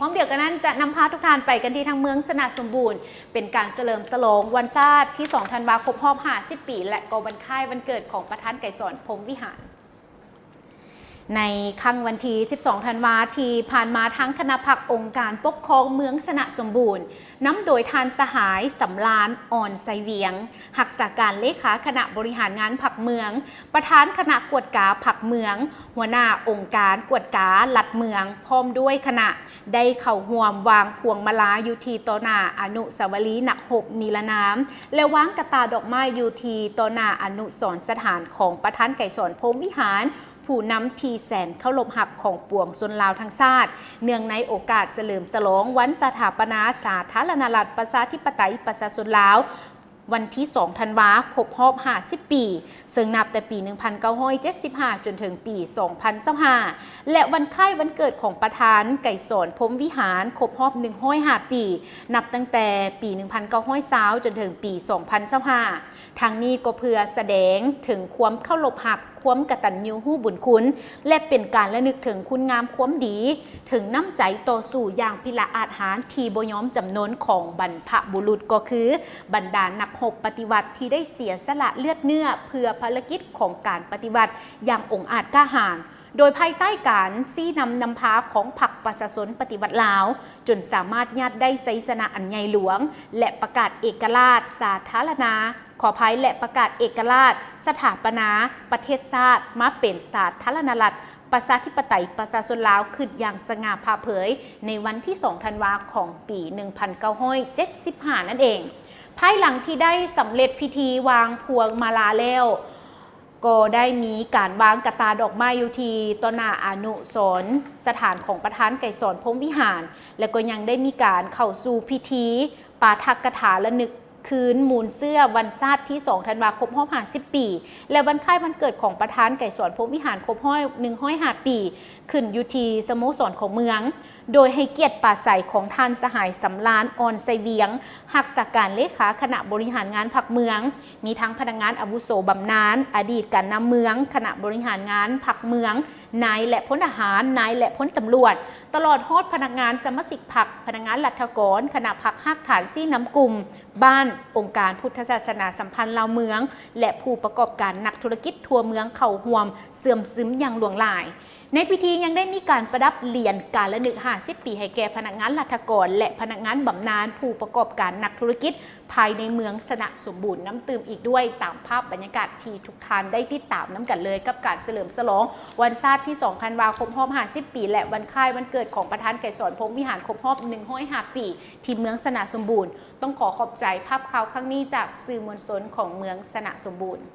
ພ້ອມດຽວກັນນັ້ນ ຈະນຳພາທຸກທ່ານໄປກັນທີ່ທາງເມືອງຊະນະສົມບູນ ເປັນການສະເຫຼີມສະຫຼອງວັນຊາດທີສອງທັນວາ ຄົບຮອບຫ້າສິບປີ ແລະ ກໍວັນຄ້າຍວັນເກີດຂອງປະທານໄກສອນ ພົມວິຫານ. ໃນຄ່ຳວັນທີສິບສອງທັນວາທີ່ຜ່ານມາ, ທາງຄະນະພັກອົງການປົກຄອງເມືອງຊະນະສົມບູນ ນຳໂດຍທ່ານສະຫາຍ ສຳລານ ອ່ອນໄຊວຽງ ຮັກສາການເລຂາຄະນະບໍລິຫານງານພັກເມືອງ, ປະທານຄະນະກວດກາພັກເມືອງ, ຫົວໜ້າອົງການກວດກາລັດເມືອງ ພ້ອມດ້ວຍຄະນະ ໄດ້ເຂົ້າຮ່ວມວາງພວງມາລາຢູ່ທີ່ຕໍ່ໜ້າອະນຸສາວະລີນັກຮົບນິລະນາມ ແລະ ວາງກະຕ່າດອກໄມ້ຢູ່ທີ່ຕໍ່ໜ້າອະນຸສອນສະຖານຂອງປະທານໄກສອນ ພົມວິຫານ ຜູ້ນຳທີ່ແສນເຄົາລົບຮັກຂອງປວງຊົນລາວທັງຊາດ ເນື່ອງໃນໂອກາດສະເຫຼີມສະຫຼອງວັນສະຖາປະນາສາທາລະນະລັດ ປະຊາທິປະໄຕ ປະຊາຊົນລາວ ວັນທີສອງທັນວາ ຄົບຮອບຫ້າສິບປີ, ເຊິ່ງນັບແຕ່ປີໜຶ່ງພັນເກົ້າຮ້ອຍເຈັດສິບຫ້າ ຈົນເຖິງປີສອງພັນຊາວຫ້າ ແລະ ວັນຄ້າຍວັນເກີດຂອງປະທານໄກສອນ ພົມວິຫານ ຄົບຮອບໜຶ່ງຮ້ອຍຫ້າປີ, ນັບຕັ້ງແຕ່ປີໜຶ່ງພັນເກົ້າຮ້ອຍຊາວ ຈົນເຖິງປີສອງພັນຊາວຫ້າ. ທັງນີ້ກໍເພື່ອສະແດງເຖິງຄວາມເຄົາລົບຮັກ, ຄວາມກະຕັນຍູຮູ້ບຸນຄຸນ ແລະ ເປັນການລະນຶກເຖິງຄຸນງາມຄວາມດີ, ເຖິງນ້ຳໃຈຕໍ່ສູ້ຢ່າງພິລະອາດຫານທີ່ບໍ່ຍອມຈຳນົນຂອງບັນພະບຸລຸດ, ກໍຄືບັນດານັກຮົບປະຕິວັດທີ່ໄດ້ເສຍສະຫຼະເລືອດເນື້ອເພື່ອພາລະກິດຂອງການປະຕິວັດຢ່າງອົງອາດກ້າຫານ, ໂດຍພາຍໃຕ້ການຊີ້ນຳນຳພາຂອງພັກປະຊາຊົນປະຕິວັດລາວ ຈົນສາມາດຍາດໄດ້ໄຊຊະນະອັນໃຫຍ່ຫຼວງ ແລະ ປະກາດເອກະລາດສາທາລະນະ ຂໍອະໄພ ແລະ ປະກາດເອກະລາດ, ສະຖາປະນາປະເທດຊາດມາເປັນສາທາລະນະລັດ ປະຊາທິປະໄຕ ປະຊາຊົນລາວ ຂຶ້ນຢ່າງສະຫງ່າຜ່າເຜີຍ ໃນວັນທີສອງທັນວາ ຂອງປີໜຶ່ງພັນເກົ້າຮ້ອຍເຈັດສິບຫ້ານັ້ນເອງ. ພາຍຫຼັງທີ່ໄດ້ສຳເລັດພິທີວາງພວງມາລາແລ້ວ, ກໍໄດ້ມີການວາງກະຕ່າດອກໄມ້ຢູ່ທີ່ຕໍ່ໜ້າອະນຸສອນສະຖານຂອງປະທານໄກສອນ ພົມວິຫານ ແລະ ກໍຍັງໄດ້ມີການເຂົ້າສູ່ພິທີປາຖະກະຖາລະນຶກຄືນມູນເຊື້ອວັນຊາດທີສອງທັນວາ ຄົບຮອບຫ້າສິບປີ ແລະ ວັນຄ້າຍວັນເກີດຂອງປະທານໄກສອນ ພົມວິຫານ ຄົບຮອບໜຶ່ງຮ້ອຍຫ້າປີ ຂຶ້ນຢູ່ທີ່ສະໂມສອນຂອງເມືອງ, ໂດຍໃຫ້ກຽດປາໄສຂອງທ່ານສະຫາຍ ສຳລານ ອ່ອນໄຊວຽງ ຮັກສາການເລຂາຄະນະບໍລິຫານງານພັກເມືອງ, ມີທັງພະນັກງານອາວຸໂສບຳນານ, ອະດີດການນຳເມືອງ, ຄະນະບໍລິຫານງານພັກເມືອງ, ນາຍ ແລະ ພົນທະຫານ, ນາຍ ແລະ ພົນຕຳຫຼວດ, ຕະຫຼອດຮອດພະນັກງານສະມາຊິກພັກ, ພະນັກງານລັດຖະກອນ, ຄະນະພັກຮາກຖານຊີ້ນຳກຸ່ມ, ບ້ານ, ອົງການພຸດທະສາສະໜາສຳພັນລາວເມືອງ ແລະ ຜູ້ປະກອບການນັກທຸລະກິດທົ່ວເມືອງເຂົ້າຮ່ວມເຊື່ອມຊຶມຢ່າງຫຼວງຫຼາຍ. ໃນພິທີຍັງໄດ້ມີການປະດັບຫຼຽນການລະນຶກຫ້າສິບປີໃຫ້ແກ່ພະນັກງານລັດຖະກອນ ແລະ ພະນັກງານບຳນານຜູ້ປະກອບການນັກທຸລະກິດພາຍໃນເມືອງຊະນະສົມບູນນຳຕື່ມອີກດ້ວຍ, ຕາມພາບບັນຍາກາດທີ່ທຸກທ່ານໄດ້ຕິດຕາມນຳກັນເລີຍ ກັບການສະເຫຼີມສະຫຼອງວັນຊາດທີສອງທັນວາ ຄົບຮອບຫ້າສິບປີ ແລະ ວັນຄ້າຍວັນເກີດຂອງປະທານໄກສອນ ພົມວິຫານ ຄົບຮອບໜຶ່ງຮ້ອຍຫ້າປີ ທີ່ເມືອງຊະນະສົມບູນ. ຕ້ອງຂໍຂອບໃຈພາບຂ່າວຄັ້ງນີ້ຈາກສື່ມວນຊົນຂອງເມືອງຊະນະສົມບູນ.